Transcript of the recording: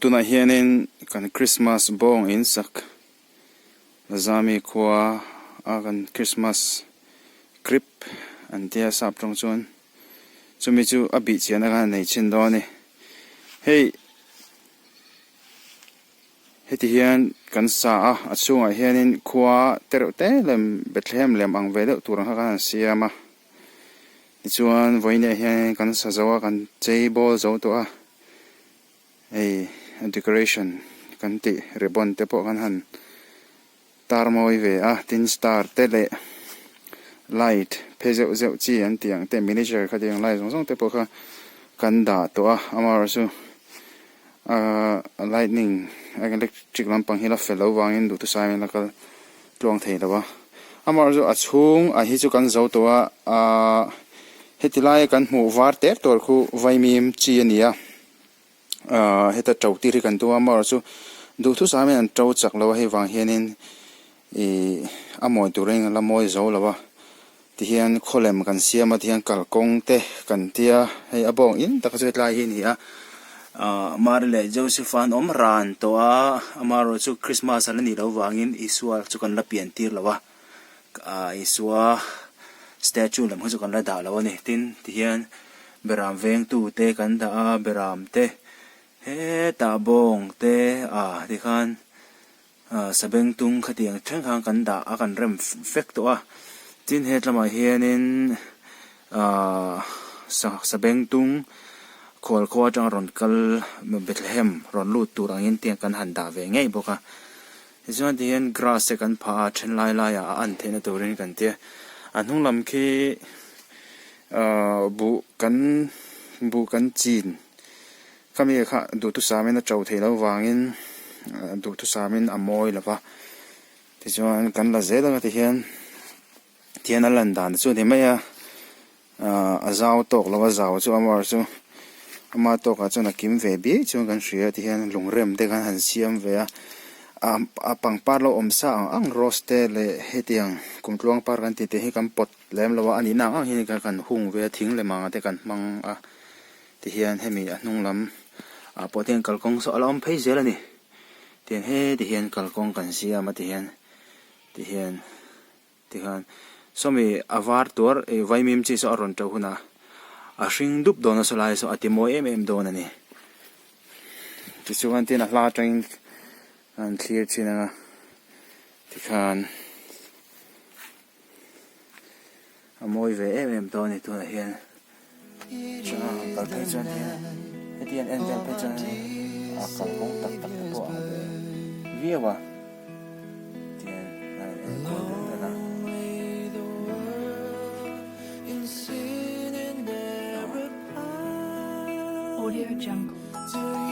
Tunah hianin kan Christmas bawng in sak Zami khua a kan Christmas crib an tia sap tawng chuan chumi chu a bih chian a khan a nei chhin dawn a ni. Hei heti hian kan sa a, a chhungah hianin khua te reuh te lem Bethlehem lem ang ve deuh tur ang kha khan an siam a. Tichuan vawiinah hian kan sa zo a, kan chei bawl zo tawh a, hei decoration kan tih ribbon te pawh kan han tar mawi ve a, tin star te leh light phe zeuh zeuh chi an tih ang te miniature kha tiang light zawng zawng te pawh kha kan dah tawh a, amaherawhchu chu ahh lightning electric lampang hi la fel loh vangin duhthusam in la kal tluang thei lo a, amaherawhchu a chhung a hi chu kan zo tawh a ahh heti laia kan hmuh var ter tur khu vaimim chi a ni a ahh heta to tir hi kan tum a amaherawhchu duhthusam in an to chak lo a hei vang hianin ihh a mawi turin a la mawi zo lo a tihian khawlem kan siam a tihian kalkawng te kan tia hei a bawng in taka chu hetlai hi a ni a ahh Mary leh Joseph a an awm ran tawh a amaherawh chu Christmas a la nih loh vangin Isua chu kan la pian tir lo a ahh Isua statue lam kha chu kan la dah lo a ni tin tihian beram vengtu te kan dah a beram te hetah bawng te ah tikhan. Ahh sabengtung khatiang thleng khan kan dah a kan rem fek tawh a tin he tlamah hianin ahh sabengtung khual khua atanga rawn kal Bethlehem rawn lut tur angin tiang kan han dah ve ngei bawk a tichuan tihian grass te kan phah a then lai laiah a an theihna turin kan tia a hnung lam khi ahh buh kan buh kan chin. Khami kha duhthusam in a to theih loh vangin duhthusam in a mawi lo va, tichuan kan la zel anga tihian tihian a lan dan chu a ni mai a, ahh a zau tawk lo a zau chu amah chu ama tawkah chuan a kim ve biai chuan kan hria tihian lungrem te khan han siam ve a, a pangpar lo awm sa ang ang rose te leh hetiang kumtluang par kan tih te hi kan pawt lem lo a, a nihna ang ang hian kan hung ve a thing lem ang te kan hmang a. Tihian hemi a hnung lam ah pawh te hian kalkawng saw a la awm phei zel a ni. Tihian heti hian kalkawng kan siam a tihian tihian tikhan sawmi a var tuar ih vaimim chi saw a rawn to hunah a hring dup dawn a sawlai saw a ti mawi em em dawn a ni. Tichuan tin a hla atangin an thlir thin ang a tikhan A mawi ve em em tawh a ni tunah hian chuan a kal phei chuan hian heti an en vel phei chuan a kalkawng tak tak te pawh a ang ve viau a tihian a in en kual deuh dan a. Audio Jungle.